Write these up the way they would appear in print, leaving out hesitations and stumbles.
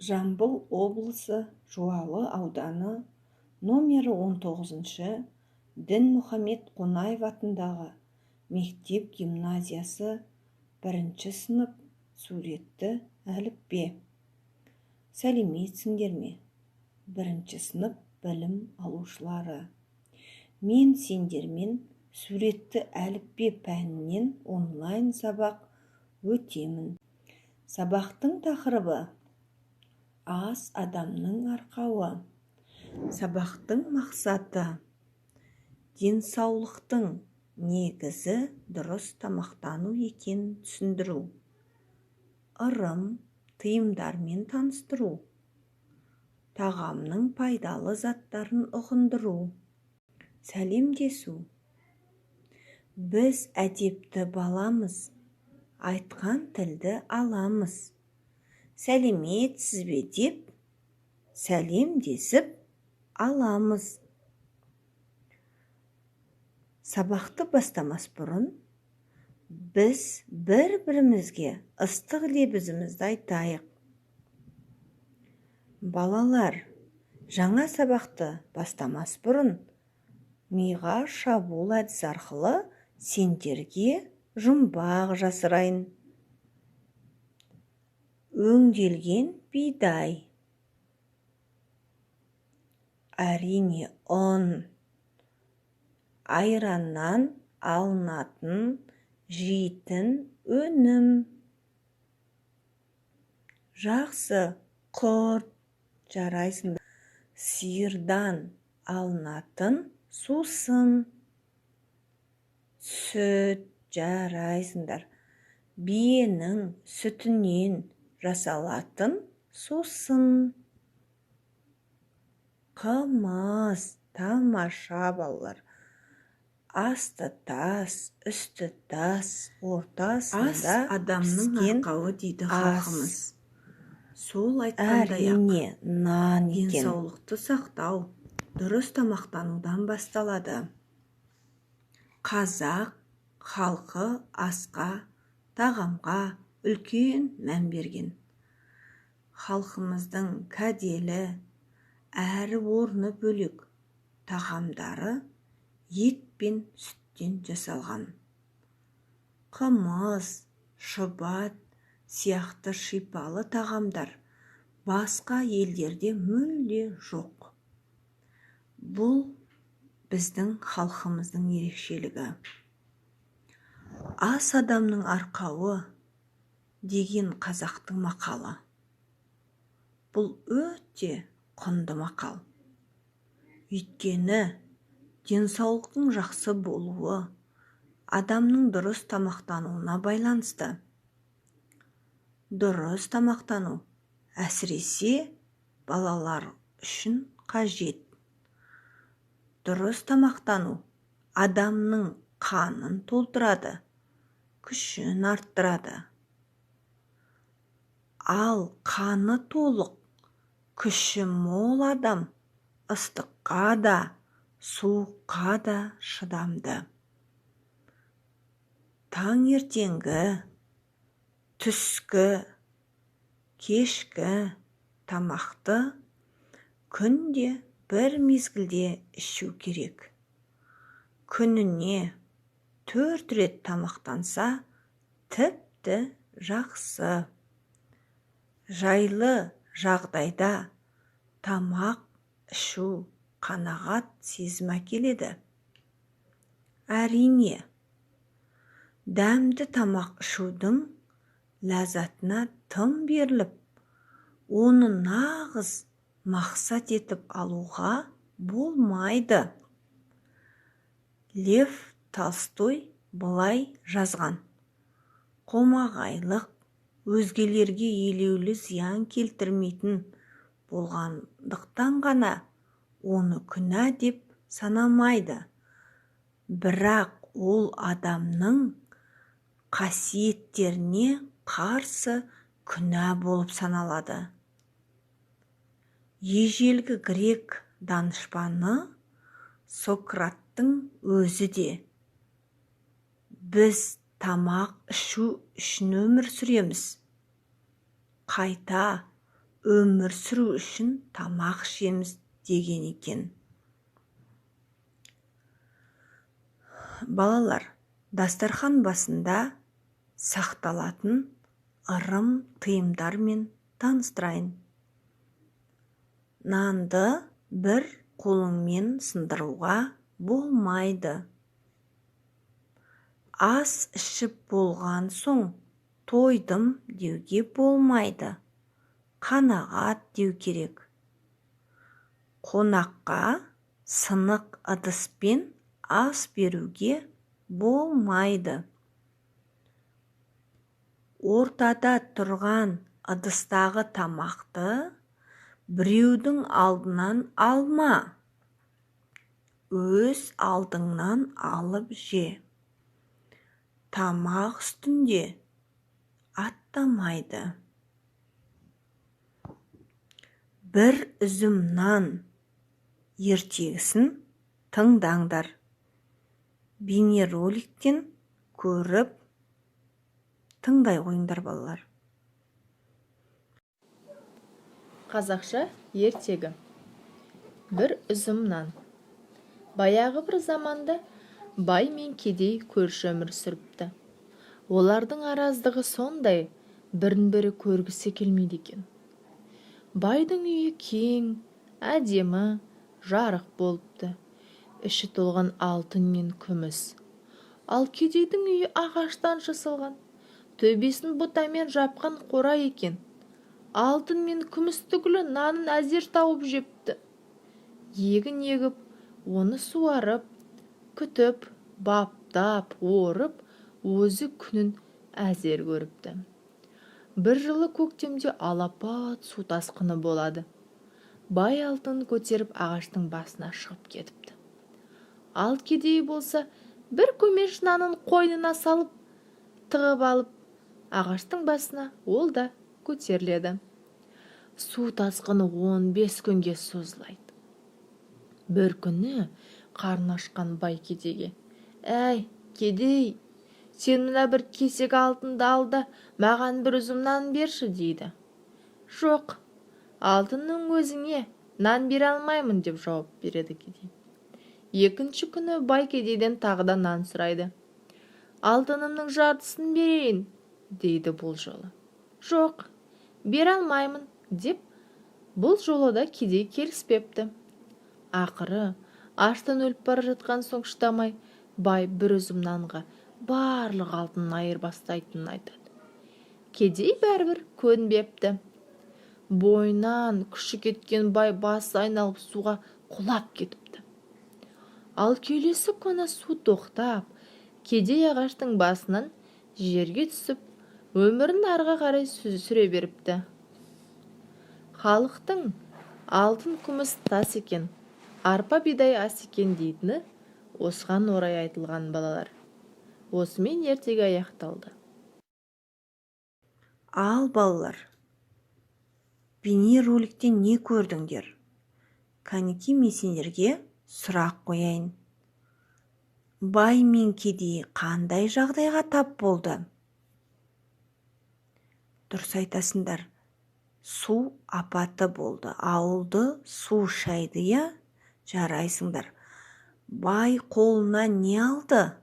Жамбыл облысы, Жуалы ауданы, номері 19-шы Дінмұхамед Қонаев атындағы мектеп-гимназиясы, бірінші сынып, суретті әліппе. Сәлеметсіңдер ме, бірінші сынып білім алушылары! Мен сендермен суретті әліппе пәнінен онлайн сабақ өтемін. Сабақтың тақырыбы: ас адамның арқауы. Сабақтың мақсаты: денсаулықтың негізі дұрыс тамақтану екенін түсіндіру, ырым тыйымдармен таныстыру, тағамның пайдалы заттарын ұғындыру. Сәлемдесу. Біз әдепті баламыз, айтқан тілді аламыз. Сәлеметсіз бе деп сәлемдесіп аламыз. Сабақты бастамас бұрын біз бір-бірімізге ыстық лебізімізді айтайық. Балалар, жаңа сабақты бастамас бұрын миға шабуыл әдісі арқылы сендерге жұмбақ жасырайын. Өңделген бидай. Әрине, ұн. Айраннан алынатын жейтін өнім. Жақсы, құрт. Жарайсыңдар. Сиырдан алынатын сусын. Сүт. Жарайсыңдар. Биенің сүтінен жасалатын сусын. Қымыз. Тамаша, балалар! Асты тас, үсті тас, ортасында Ас адамның піскен арқауы дейді ас. халқымыз. Сол айтқандай-ақ, Әрине, нан екен. денсаулықты сақтау дұрыс тамақтанудан басталады. Қазақ халқы асқа, тағамға үлкен мән берген. Халқымыздың кәделі әрі орны бөлек тағамдары ет пен сүттен жасалған. Қымыз, шұбат сияқты шипалы тағамдар басқа елдерде мүлде жоқ. Бұл біздің халқымыздың ерекшелігі. Ас адамның арқауы деген қазақтың мақалы. Бұл өте құнды мақал. Өйткені денсаулықтың жақсы болуы адамның дұрыс тамақтануына байланысты. Дұрыс тамақтану әсіресе балалар үшін қажет. Дұрыс тамақтану адамның қанын толтырады, күшін арттырады. Ал қаны толық, күші мол адам ыстыққа да, суыққа да шыдамды. Таңертеңгі, түскі, кешкі тамақты күнде бір мезгілде ішу керек. Күніне 4 рет тамақтанса, тіпті жақсы. Жайлы жағдайда тамақ ішу қанағат сезім әкеледі. Әрине, дәмді тамақ ішудің ләззатына тым беріліп, оны нағыз мақсат етіп алуға болмайды. Лев Толстой былай жазған: қомағайлық өзгелерге елеулі зиян келтірмейтін болғандықтан ғана оны күнә деп санамайды. Бірақ ол адамның қасиеттеріне қарсы күнә болып саналады. Ежелгі грек данышпаны Сократтың өзі де: біз тамақ ішу үшін өмір сүреміз, қайта Өмір сүру үшін тамақ ішеміз деген екен. Балалар, дастархан басында сақталатын ырым тыйымдармен таныстырайын. Нанды бір қолыңмен сындыруға болмайды. Ас ішіп болған соң тойдым деуге болмайды. Қанағат деу керек. Қонаққа сынық ыдыспен ас беруге болмайды. Ортада тұрған ыдыстағы тамақты біреудің алдынан алма. Өз алдыңнан алып же. Тамақ үстінде аттамайды. Бір үзім нан ертегісін тыңдаңдар. Бейнероликтен көріп тыңдай қойыңдар, балалар. Қазақша ертегі. Бір үзім нан. Баяғы бір заманда бай мен кедей көрші өмір сүріпті. Олардың араздығы сондай, бірін-бірі көргісі келмейді екен. Байдың үйі кең, әдемі, жарық болыпты. Іші толған алтын мен күміс. Ал кедейдің үйі ағаштан жасалған, төбесін бұтамен жапқан қора екен. Алтын мен күміс түгілі нанын әзер тауып жепті. Егін егіп, оны суарып, күтіп, баптап, орып, өзі күнін әзер көріпті. Бір жылы көктемде алапат су тасқыны болады. Бай алтынын көтеріп ағаштың басына шығып кетіпті. Ал кедей болса, бір көмеш нанын қойнына салып, тығып алып, ағаштың басына ол да көтеріледі. Су тасқыны 15 күнге созылайды. Бір күні қарны ашқан бай кедейге: «Әй, кедей, сен мына бір кесек алтынды ал да маған бір үзім нан берші», дейді. «Жоқ, алтынның өзіңе, нан бере алмаймын», деп жауап береді кедей. Екінші күні бай кедейден тағы да нан сұрайды. «Алтынымның жартысын берейін», дейді бұл жолы. «Жоқ, бере алмаймын», деп бұл жолы да кедей келіспепті. Ақыры аштан өліп бара жатқан соң шыдамай, бай бір үзім нанға барлық алтынын айырбастайтынын айтады. Кедей бәрібір көнбепті. Бойынан күші кеткен бай басы айналып суға құлап кетіпті. Ал келесі күні су тоқтап, кедей ағаштың басынан жерге түсіп, өмірін арға қарай сүре беріпті. Халықтың алтын күміс тас екен, арпа бидай ас екен дейтіні осыған орай айтылған, балалар. Осымен ертегі аяқталды. Ал, балалар, бейнероликтен не көрдіңдер? Кәнеки, мен сендерге сұрақ қояйын. Бай мен кедей қандай жағдайға тап болды? Дұрыс айтасыңдар. Су апаты болды. Ауылды су шайды, иә? Жарайсыңдар. Бай қолына не алды?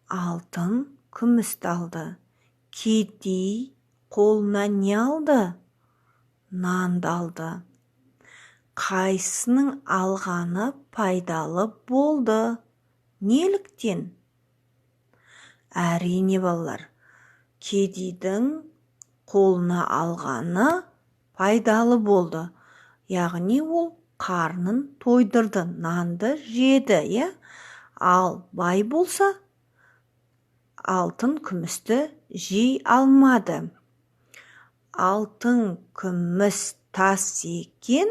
Алтын, күмісті алды. Кедей қолына не алды? Нанды алды. Қайсының алғаны пайдалы болды? Неліктен? Әрине, балалар, кедейдің қолына алғаны пайдалы болды. Яғни ол қарнын тойдырды, нанды жеді, иә? Ал бай болса, алтын күмісті жей алмады. Алтын күміс тас екен,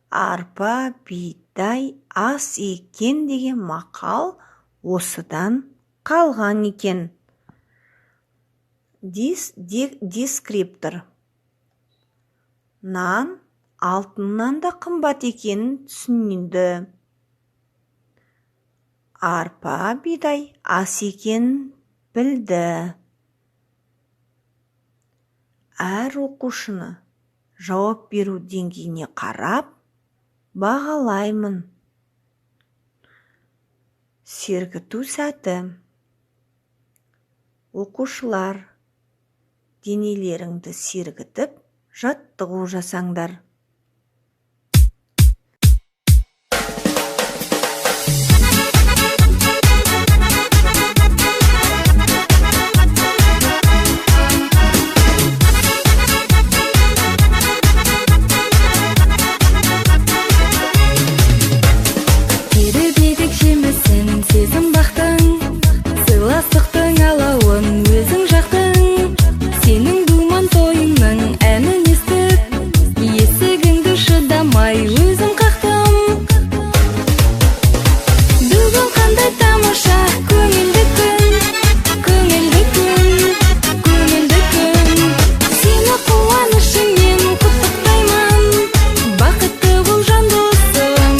арпа бидай ас екен деген мақал осыдан қалған екен. Дескриптор. Нан алтыннан да қымбат екенін түсінді. Арпа бидай ас екенін білді. Әр оқушыны жауап беру деңгейіне қарап бағалаймын. Сергіту сәті. Оқушылар, денелеріңді сергітіп, жаттығу жасаңдар. Теріп едік жемісін сезім бақтың, сыйластықтың алауын өзің жақтың. Сенің думан тойыңның әнін естіп, есігіңді шыдамай өзім қақтым. Бүгін қандай тамаша көңілді күн, көңілді күн, көңілді күн. Сені қуанышыңмен құттықтаймын, бақытты бол жан досым.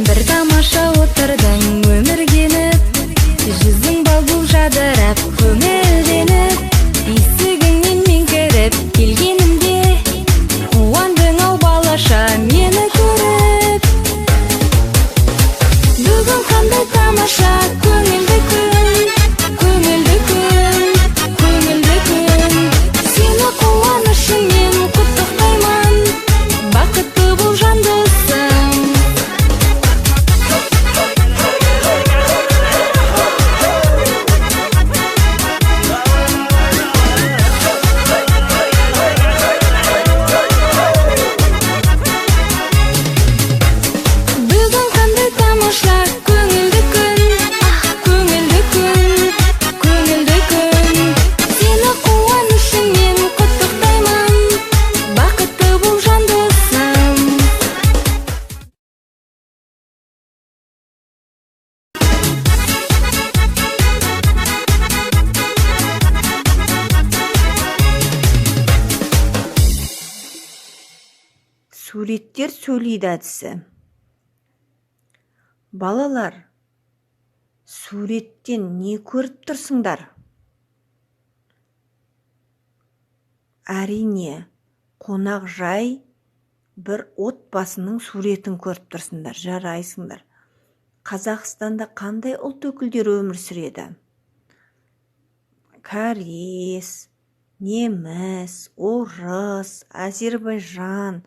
Бір тамаша отырдың өмірге еніп, жүзің бал бұл жадырап көңілденіп. Есігіңнен мен кіріп келгенімде, қуандың ау балаша мені көріп. Бүгін қандай тамаша көңілді күн, көңілді күн, көңілді күн. Сені қуанышыңмен құттықтаймын, бақытты бол жан досым. Бүгін қандай тамаша көңілді күн, көңілді күн, көңілді күн. Сені қуанышыңмен құттықтаймын, бақытты бол жан досым. Суреттер сөйлейді әдісі. Балалар, суреттен не көріп тұрсыңдар? Әрине, қонақжай бір отбасының суретін көріп тұрсыңдар, жарайсыңдар. Қазақстанда қандай ұлт өкілдері өмір сүреді? Кәрес, неміс, орыс, әзербайжан.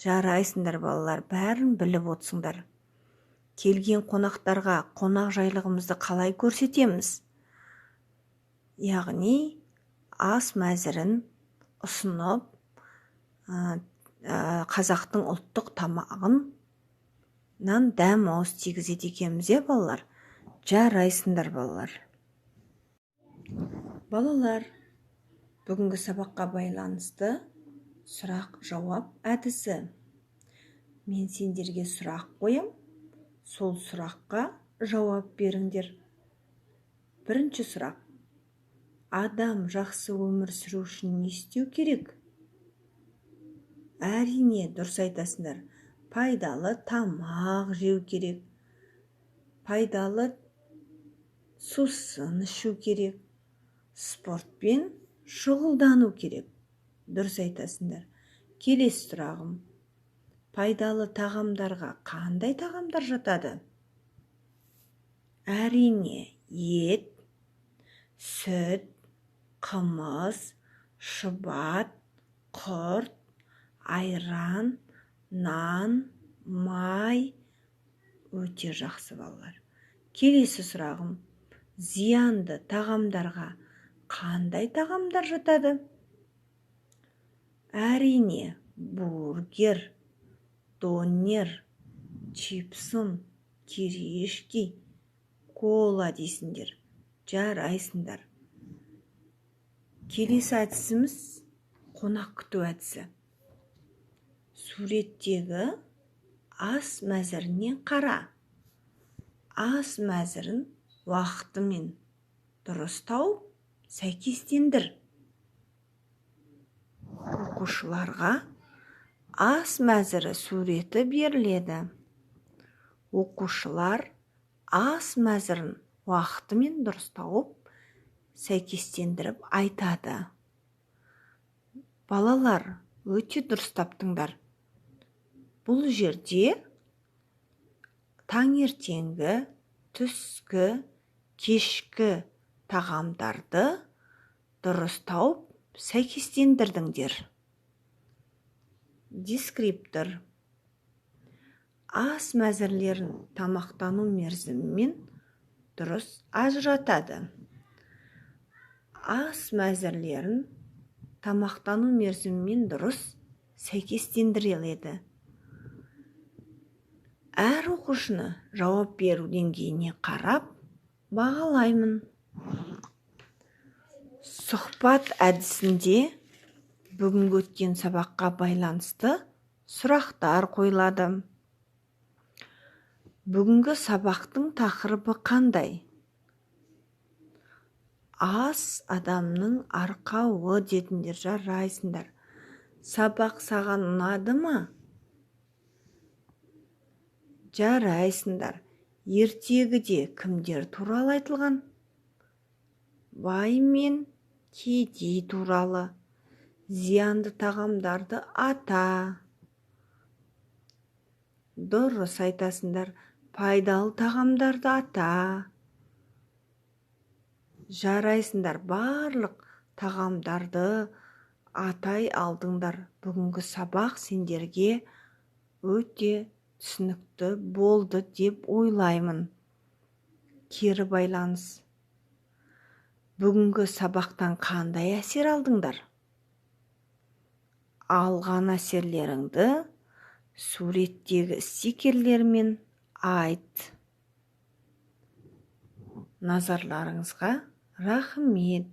Жарайсыңдар, балалар, бәрін біліп отырсыңдар. Келген қонақтарға қонақжайлығымызды қалай көрсетеміз? Яғни, ас мәзірін ұсынып, қазақтың ұлттық тамағынан дәм ауыз тигізеді екенбіз, иә, балалар? Жарайсыңдар, балалар. Балалар, бүгінгі сабаққа байланысты сұрақ-жауап әдісі. Мен сендерге сұрақ қоям, сол сұраққа жауап беріңдер. Бірінші сұрақ. Адам жақсы өмір сүру үшін не істеу керек? Әрине, дұрыс айтасыңдар. Пайдалы тамақ жеу керек. Пайдалы сусын ішу керек. Спортпен шұғылдану керек. Дұрыс айтасыңдар. Келесі сұрағым. Пайдалы тағамдарға қандай тағамдар жатады? Әрине, ет, сүт, қымыз, шұбат, құрт, айран, нан, май. Өте жақсы, балалар. Келесі сұрағым. Зиянды тағамдарға қандай тағамдар жатады? Әрине, бургер, донер, чипсын, кириешки, кола дейсіңдер. Жарайсыңдар. Келесі әдісіміз қонақ күту әдісі. Суреттегі ас мәзіріне қара. Ас мәзірін уақытымен дұрыс тауып, сәйкестендір. Оқушыларға ас мәзірі суреті беріледі. Оқушылар ас мәзірін уақытымен дұрыс тауып, сәйкестендіріп айтады. Балалар, өте дұрыс таптыңдар. Бұл жерде таңертеңгі, түскі, кешкі тағамдарды дұрыс тауып, сәйкестендірдіңдер. Дескриптор: ас мәзірлерін тамақтану мерзімімен дұрыс ажыратады. Ас мәзірлерін тамақтану мерзімімен дұрыс сәйкестендіріледі. Әр оқушыны жауап беру деңгейіне қарап бағалаймын. Сұхбат әдісінде бүгінгі өткен сабаққа байланысты сұрақтар қойылады. Бүгінгі сабақтың тақырыбы қандай? Ас адамның арқауы дедіңдер, жарайсыңдар. Сабақ саған ұнады ма? Жарайсыңдар. Ертегіде кімдер туралы айтылған? Бай мен кедей туралы. Зиянды тағамдарды ата. Дұрыс айтасыңдар. Пайдалы тағамдарды ата. Жарайсыңдар, барлық тағамдарды атай алдыңдар. Бүгінгі сабақ сендерге өте түсінікті болды деп ойлаймын. Кері байланыс: бүгінгі сабақтан қандай әсер алдыңдар? Алған әсерлеріңді суреттегі стикерлермен айт. Назарларыңызға рахмет.